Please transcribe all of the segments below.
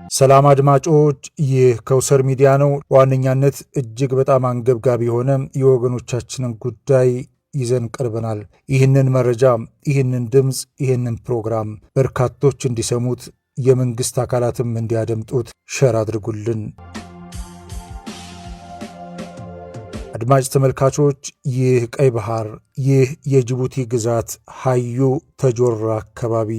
ሰላም አድማጮች፣ ይህ ከውሰር ሚዲያ ነው። በዋነኛነት እጅግ በጣም አንገብጋቢ የሆነ የወገኖቻችንን ጉዳይ ይዘን ቀርበናል። ይህንን መረጃ፣ ይህንን ድምፅ፣ ይህንን ፕሮግራም በርካቶች እንዲሰሙት፣ የመንግሥት አካላትም እንዲያደምጡት share አድርጉልን። አድማጭ ተመልካቾች፣ ይህ ቀይ ባህር፣ ይህ የጅቡቲ ግዛት ሀዩ ተጆራ አካባቢ፣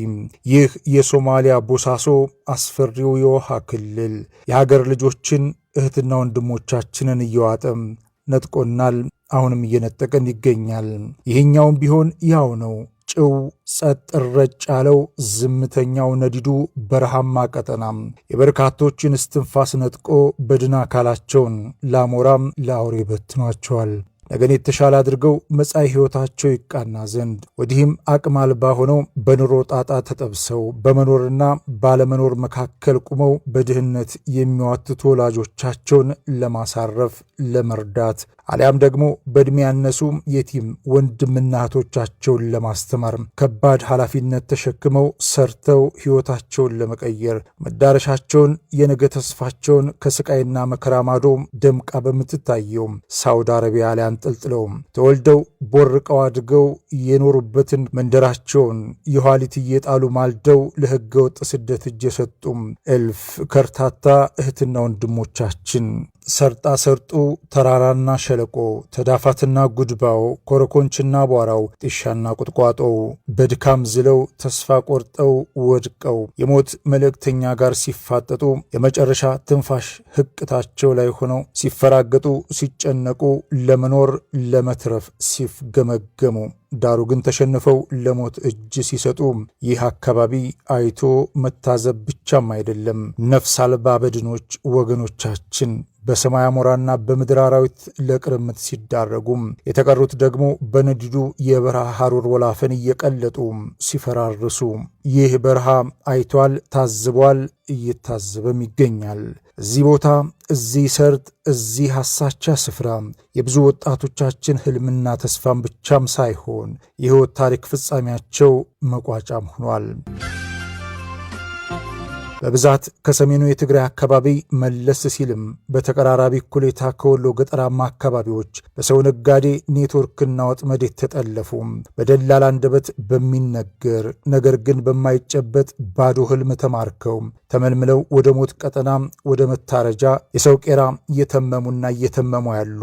ይህ የሶማሊያ ቦሳሶ አስፈሪው የውሃ ክልል የሀገር ልጆችን እህትና ወንድሞቻችንን እየዋጠም ነጥቆናል። አሁንም እየነጠቀን ይገኛል። ይህኛውም ቢሆን ያው ነው። ጭው ጸጥ ረጭ ያለው ዝምተኛው ነዲዱ በረሃማ ቀጠና የበርካቶችን እስትንፋስ ነጥቆ በድን አካላቸውን ለአሞራም ለአውሬ በትኗቸዋል። ነገን የተሻለ አድርገው መጻኢ ሕይወታቸው ይቃና ዘንድ ወዲህም አቅም አልባ ሆነው በኑሮ ጣጣ ተጠብሰው በመኖርና ባለመኖር መካከል ቁመው በድህነት የሚዋትቱ ወላጆቻቸውን ለማሳረፍ፣ ለመርዳት፣ አሊያም ደግሞ በዕድሜ ያነሱ የቲም ወንድምና እህቶቻቸውን ለማስተማር ከባድ ኃላፊነት ተሸክመው ሰርተው ሕይወታቸውን ለመቀየር መዳረሻቸውን የነገ ተስፋቸውን ከስቃይና መከራ ማዶ ደምቃ በምትታየው ሳውዲ አረቢያ ላይ አንጠልጥለው ተወልደው ቦርቀው አድገው የኖሩበትን መንደራቸውን የኋሊት እየጣሉ ማልደው ለሕገወጥ ስደት እጅ የሰጡም እልፍ ከርታታ እህትና ወንድሞቻችን ሰርጣ ሰርጡ፣ ተራራና ሸለቆ፣ ተዳፋትና ጉድባው፣ ኮረኮንችና አቧራው፣ ጢሻና ቁጥቋጦው በድካም ዝለው ተስፋ ቆርጠው ወድቀው የሞት መልእክተኛ ጋር ሲፋጠጡ የመጨረሻ ትንፋሽ ህቅታቸው ላይ ሆነው ሲፈራገጡ፣ ሲጨነቁ፣ ለመኖር ለመትረፍ ሲፍገመገሙ፣ ዳሩ ግን ተሸንፈው ለሞት እጅ ሲሰጡ ይህ አካባቢ አይቶ መታዘብ ብቻም አይደለም፣ ነፍስ አልባ በድኖች ወገኖቻችን በሰማይ አሞራና በምድር አራዊት ለቅርምት ሲዳረጉም፣ የተቀሩት ደግሞ በነዲዱ የበረሃ ሐሩር ወላፈን እየቀለጡ ሲፈራርሱ ይህ በረሃ አይቷል፣ ታዝቧል፣ እየታዘበም ይገኛል። እዚህ ቦታ፣ እዚህ ሰርጥ፣ እዚህ አሳቻ ስፍራ የብዙ ወጣቶቻችን ህልምና ተስፋም ብቻም ሳይሆን የሕይወት ታሪክ ፍጻሜያቸው መቋጫም ሆኗል። በብዛት ከሰሜኑ የትግራይ አካባቢ፣ መለስ ሲልም በተቀራራቢ እኩሌታ ከወሎ ገጠራማ አካባቢዎች በሰው ነጋዴ ኔትወርክና ወጥመድ የተጠለፉ፣ በደላላ አንደበት በሚነገር ነገር ግን በማይጨበጥ ባዶ ህልም ተማርከው ተመልምለው ወደ ሞት ቀጠና፣ ወደ መታረጃ የሰው ቄራ እየተመሙና እየተመሙ ያሉ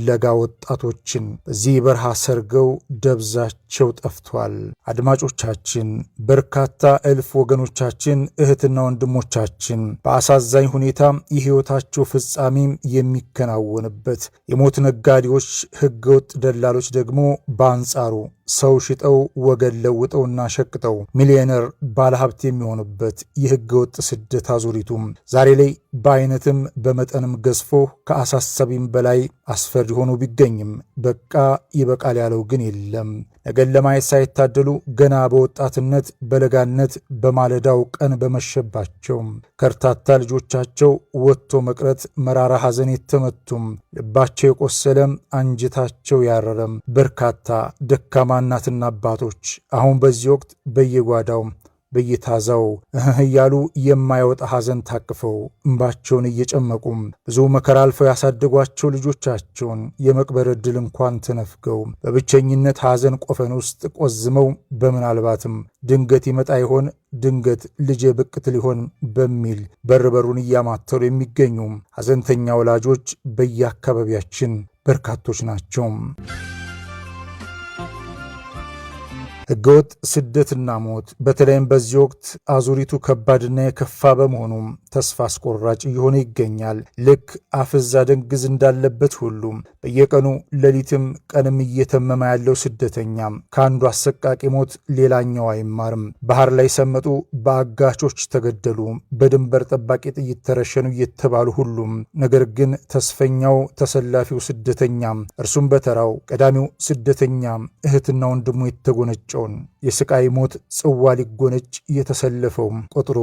ለጋ ወጣቶችን በዚህ በረሃ ሰርገው ደብዛቸው ጠፍቷል። አድማጮቻችን፣ በርካታ እልፍ ወገኖቻችን፣ እህትና ወንድሞቻችን በአሳዛኝ ሁኔታ የሕይወታቸው ፍጻሜ የሚከናወንበት፣ የሞት ነጋዴዎች፣ ህገወጥ ደላሎች ደግሞ በአንጻሩ ሰው ሽጠው ወገን ለውጠውና ሸቅጠው ሚሊዮነር ባለሀብት የሚሆኑበት የህገወጥ ስደት አዙሪቱም ዛሬ ላይ በአይነትም በመጠንም ገዝፎ ከአሳሳቢም በላይ አስፈሪ ሆኖ ቢገኝም በቃ ይበቃል ያለው ግን የለም። ነገን ለማየት ሳይታደሉ ገና በወጣትነት በለጋነት በማለዳው ቀን በመሸባቸው ከርታታ ልጆቻቸው ወጥቶ መቅረት መራራ ሐዘን የተመቱም፣ ልባቸው የቆሰለም፣ አንጀታቸው ያረረም በርካታ ደካማ እናትና አባቶች አሁን በዚህ ወቅት በየጓዳው በየታዛው እህህ እያሉ የማይወጣ ሐዘን ታቅፈው እንባቸውን እየጨመቁም ብዙ መከራ አልፈው ያሳደጓቸው ልጆቻቸውን የመቅበር ዕድል እንኳን ተነፍገው በብቸኝነት ሐዘን ቆፈን ውስጥ ቆዝመው በምናልባትም ድንገት ይመጣ ይሆን፣ ድንገት ልጄ ብቅት ሊሆን በሚል በር በሩን እያማተሩ የሚገኙ ሐዘንተኛ ወላጆች በየአካባቢያችን በርካቶች ናቸው። ህገወጥ ስደትና ሞት በተለይም በዚህ ወቅት አዙሪቱ ከባድና የከፋ በመሆኑ ተስፋ አስቆራጭ እየሆነ ይገኛል። ልክ አፍዝ አደንግዝ እንዳለበት ሁሉ በየቀኑ ሌሊትም ቀንም እየተመመ ያለው ስደተኛ ከአንዱ አሰቃቂ ሞት ሌላኛው አይማርም። ባህር ላይ ሰመጡ፣ በአጋቾች ተገደሉ፣ በድንበር ጠባቂ ጥይት ተረሸኑ እየተባሉ ሁሉም፣ ነገር ግን ተስፈኛው ተሰላፊው ስደተኛ እርሱም በተራው ቀዳሚው ስደተኛ እህትና ወንድሙ የተጎነጩ የሚጎነጨውን የስቃይ ሞት ጽዋ ሊጎነጭ የተሰለፈው ቁጥሩ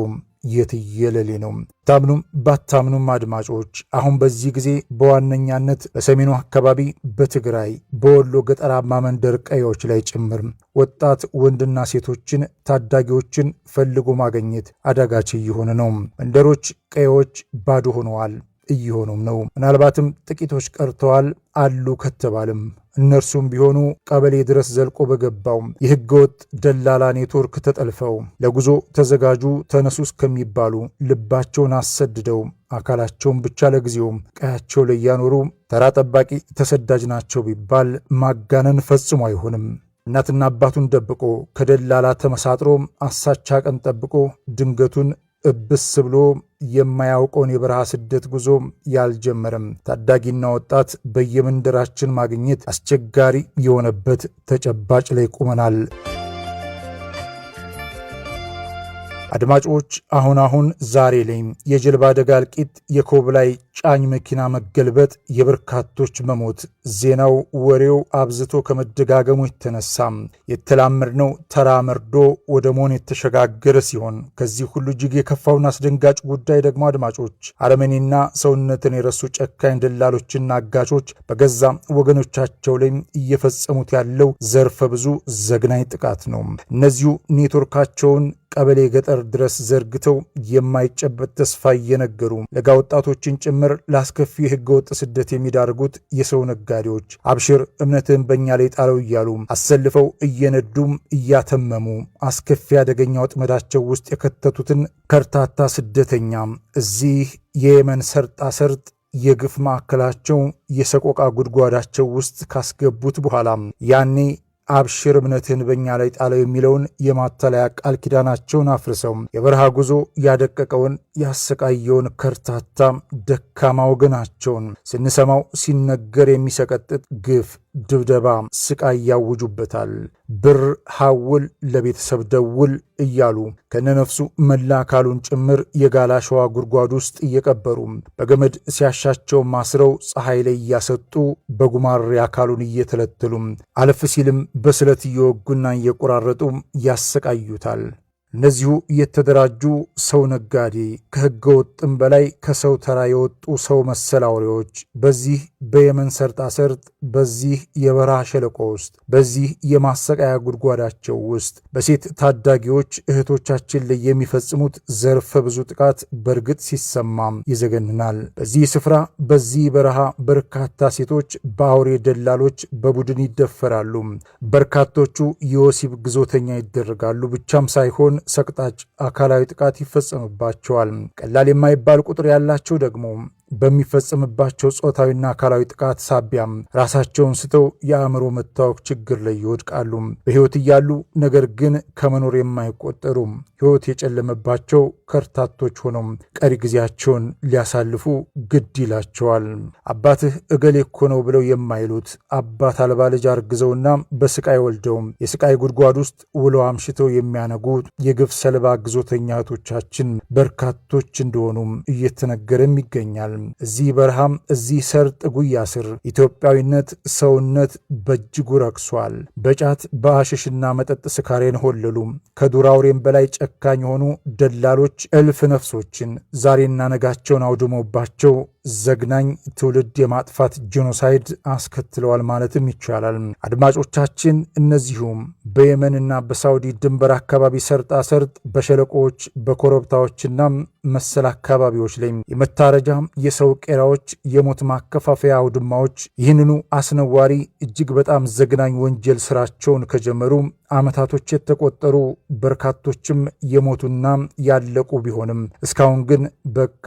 የትየለሌ ነው። ታምኑም ባታምኑም አድማጮች፣ አሁን በዚህ ጊዜ በዋነኛነት በሰሜኑ አካባቢ በትግራይ በወሎ ገጠራማ መንደር ቀዬዎች ላይ ጭምር ወጣት ወንድና ሴቶችን ታዳጊዎችን ፈልጎ ማግኘት አዳጋች እየሆነ ነው። መንደሮች፣ ቀዬዎች ባዶ ሆነዋል፣ እየሆኑም ነው። ምናልባትም ጥቂቶች ቀርተዋል አሉ ከተባልም እነርሱም ቢሆኑ ቀበሌ ድረስ ዘልቆ በገባው የህገወጥ ደላላ ኔትወርክ ተጠልፈው ለጉዞ ተዘጋጁ ተነሱ እስከሚባሉ ልባቸውን አሰድደው አካላቸውን ብቻ ለጊዜውም ቀያቸው ላይ ያኖሩ ተራ ጠባቂ ተሰዳጅ ናቸው ቢባል ማጋነን ፈጽሞ አይሆንም። እናትና አባቱን ደብቆ ከደላላ ተመሳጥሮ አሳቻ ቀን ጠብቆ ድንገቱን እብስ ብሎ የማያውቀውን የበረሃ ስደት ጉዞ ያልጀመረም ታዳጊና ወጣት በየመንደራችን ማግኘት አስቸጋሪ የሆነበት ተጨባጭ ላይ ቆመናል። አድማጮች፣ አሁን አሁን ዛሬ ላይ የጀልባ አደጋ እልቂት፣ የኮብላይ ጫኝ መኪና መገልበጥ፣ የበርካቶች መሞት ዜናው ወሬው አብዝቶ ከመደጋገሙ የተነሳ የተላመድነው ተራ መርዶ ወደ መሆን የተሸጋገረ ሲሆን ከዚህ ሁሉ እጅግ የከፋውን አስደንጋጭ ጉዳይ ደግሞ አድማጮች፣ አረመኔና ሰውነትን የረሱ ጨካኝ ደላሎችና አጋቾች በገዛ ወገኖቻቸው ላይ እየፈጸሙት ያለው ዘርፈ ብዙ ዘግናኝ ጥቃት ነው። እነዚሁ ኔትወርካቸውን ቀበሌ ገጠር ድረስ ዘርግተው የማይጨበጥ ተስፋ እየነገሩ ለጋ ወጣቶችን ጭምር ለአስከፊ የህገወጥ ስደት የሚዳርጉት የሰው ነጋዴዎች አብሽር እምነትህን በእኛ ላይ ጣለው እያሉ አሰልፈው እየነዱም እያተመሙ አስከፊ አደገኛ ወጥመዳቸው ውስጥ የከተቱትን ከርታታ ስደተኛ እዚህ የየመን ሰርጣ ሰርጥ የግፍ ማዕከላቸው የሰቆቃ ጉድጓዳቸው ውስጥ ካስገቡት በኋላ ያኔ አብሽር እምነትህን በእኛ ላይ ጣለው የሚለውን የማታለያ ቃል ኪዳናቸውን አፍርሰው የበረሃ ጉዞ ያደቀቀውን ያሰቃየውን ከርታታ ደካማ ወገናቸውን ስንሰማው ሲነገር የሚሰቀጥጥ ግፍ፣ ድብደባ፣ ስቃይ ያውጁበታል። ብር ሐውል፣ ለቤተሰብ ደውል እያሉ ከነነፍሱ መላ አካሉን ጭምር የጋላ ሸዋ ጉድጓድ ውስጥ እየቀበሩ በገመድ ሲያሻቸው ማስረው ፀሐይ ላይ እያሰጡ በጉማሬ አካሉን እየተለተሉ አለፍ ሲልም በስለት እየወጉና እየቆራረጡ ያሰቃዩታል። እነዚሁ የተደራጁ ሰው ነጋዴ ከሕገ ወጥም በላይ ከሰው ተራ የወጡ ሰው መሰል አውሬዎች በዚህ በየመን ሰርጣ ሰርጥ፣ በዚህ የበረሃ ሸለቆ ውስጥ፣ በዚህ የማሰቃያ ጉድጓዳቸው ውስጥ በሴት ታዳጊዎች እህቶቻችን ላይ የሚፈጽሙት ዘርፈ ብዙ ጥቃት በእርግጥ ሲሰማም ይዘገንናል። በዚህ ስፍራ በዚህ በረሃ በርካታ ሴቶች በአውሬ ደላሎች በቡድን ይደፈራሉ። በርካቶቹ የወሲብ ግዞተኛ ይደረጋሉ ብቻም ሳይሆን ሰቅጣጭ አካላዊ ጥቃት ይፈጸምባቸዋል። ቀላል የማይባል ቁጥር ያላቸው ደግሞ በሚፈጸምባቸው ጾታዊና አካላዊ ጥቃት ሳቢያም ራሳቸውን ስተው የአእምሮ መታወክ ችግር ላይ ይወድቃሉ። በሕይወት እያሉ ነገር ግን ከመኖር የማይቆጠሩ ሕይወት የጨለመባቸው ከርታቶች ሆነው ቀሪ ጊዜያቸውን ሊያሳልፉ ግድ ይላቸዋል። አባትህ እገሌ እኮ ነው ብለው የማይሉት አባት አልባ ልጅ አርግዘውና በስቃይ ወልደው የስቃይ ጉድጓድ ውስጥ ውለው አምሽተው የሚያነጉ የግፍ ሰለባ ግዞተኛ እህቶቻችን በርካቶች እንደሆኑም እየተነገረም ይገኛል። እዚህ በረሃም እዚህ ሰርጥ ጉያ ስር ኢትዮጵያዊነት ሰውነት በእጅጉ ረክሷል። በጫት በአሽሽና መጠጥ ስካሬን ሆለሉ። ከዱር አውሬም በላይ ጨካኝ የሆኑ ደላሎች እልፍ ነፍሶችን ዛሬና ነጋቸውን አውድሞባቸው ዘግናኝ ትውልድ የማጥፋት genocide አስከትለዋል ማለትም ይቻላል። አድማጮቻችን፣ እነዚሁም በየመንና በሳውዲ ድንበር አካባቢ ሰርጣ ሰርጥ በሸለቆዎች በኮረብታዎችና መሰል አካባቢዎች ላይ የመታረጃ የሰው ቄራዎች፣ የሞት ማከፋፈያ አውድማዎች ይህንኑ አስነዋሪ እጅግ በጣም ዘግናኝ ወንጀል ስራቸውን ከጀመሩ ዓመታቶች የተቆጠሩ በርካቶችም የሞቱና ያለቁ ቢሆንም እስካሁን ግን በቃ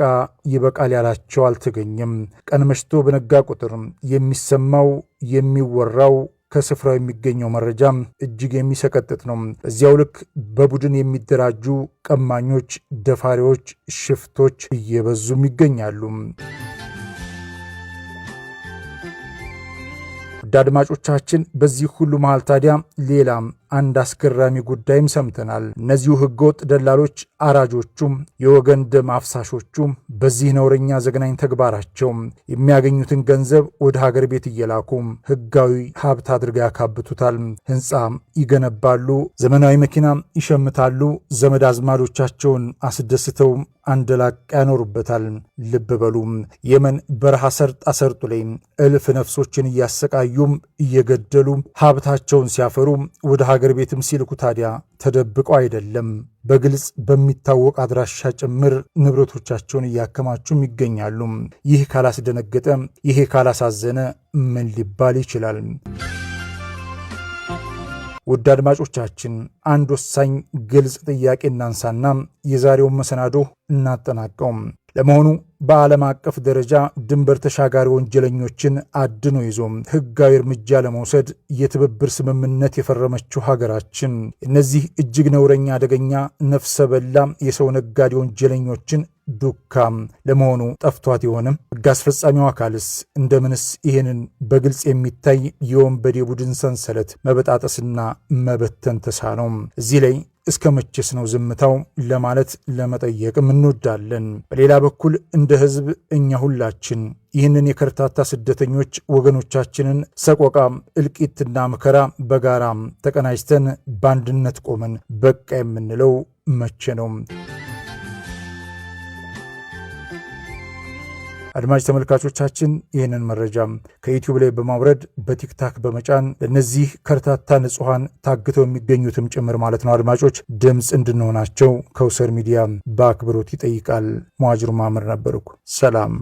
ይበቃል ያላቸው አልተገኘም። ቀን መሽቶ በነጋ ቁጥር የሚሰማው የሚወራው ከስፍራው የሚገኘው መረጃ እጅግ የሚሰቀጥጥ ነው። በዚያው ልክ በቡድን የሚደራጁ ቀማኞች፣ ደፋሪዎች፣ ሽፍቶች እየበዙም ይገኛሉ። ውድ አድማጮቻችን፣ በዚህ ሁሉ መሃል ታዲያ ሌላም አንድ አስገራሚ ጉዳይም ሰምተናል። እነዚሁ ህገወጥ ደላሎች፣ አራጆቹም፣ የወገን ደም አፍሳሾቹም በዚህ ነውረኛ ዘግናኝ ተግባራቸው የሚያገኙትን ገንዘብ ወደ ሀገር ቤት እየላኩ ህጋዊ ሀብት አድርገው ያካብቱታል። ህንፃ ይገነባሉ፣ ዘመናዊ መኪና ይሸምታሉ፣ ዘመድ አዝማዶቻቸውን አስደስተው አንደላቅ ያኖሩበታል። ልብ በሉ፣ የመን በረሃ ሰርጣ ሰርጡ ላይ እልፍ ነፍሶችን እያሰቃዩም እየገደሉ ሀብታቸውን ሲያፈሩ ወደ ሀገር ቤትም ሲልኩ ታዲያ ተደብቀው አይደለም፣ በግልጽ በሚታወቅ አድራሻ ጭምር ንብረቶቻቸውን እያከማቹም ይገኛሉ። ይህ ካላስደነገጠ፣ ይሄ ካላሳዘነ ምን ሊባል ይችላል? ውድ አድማጮቻችን፣ አንድ ወሳኝ ግልጽ ጥያቄ እናንሳና የዛሬውን መሰናዶ እናጠናቀውም። ለመሆኑ በዓለም አቀፍ ደረጃ ድንበር ተሻጋሪ ወንጀለኞችን አድኖ ይዞ ሕጋዊ እርምጃ ለመውሰድ የትብብር ስምምነት የፈረመችው ሀገራችን እነዚህ እጅግ ነውረኛ፣ አደገኛ፣ ነፍሰ በላ የሰው ነጋዴ ወንጀለኞችን ዱካም ለመሆኑ ጠፍቷት ይሆንም? ሕግ አስፈጻሚው አካልስ እንደምንስ ይህንን በግልጽ የሚታይ የወንበዴ ቡድን ሰንሰለት መበጣጠስና መበተን ተሳነው? እዚህ ላይ እስከ መቼስ ነው ዝምታው? ለማለት ለመጠየቅም እንወዳለን። በሌላ በኩል እንደ ሕዝብ እኛ ሁላችን ይህንን የከርታታ ስደተኞች ወገኖቻችንን ሰቆቃ፣ እልቂትና መከራ በጋራ ተቀናጅተን በአንድነት ቆመን በቃ የምንለው መቼ ነው? አድማጭ ተመልካቾቻችን፣ ይህንን መረጃ ከዩቲዩብ ላይ በማውረድ በቲክታክ በመጫን ለእነዚህ ከርታታ ንጹሐን ታግተው የሚገኙትም ጭምር ማለት ነው አድማጮች ድምፅ እንድንሆናቸው ከውሰር ሚዲያ በአክብሮት ይጠይቃል። መዋጅሩ ማምር ነበርኩ። ሰላም።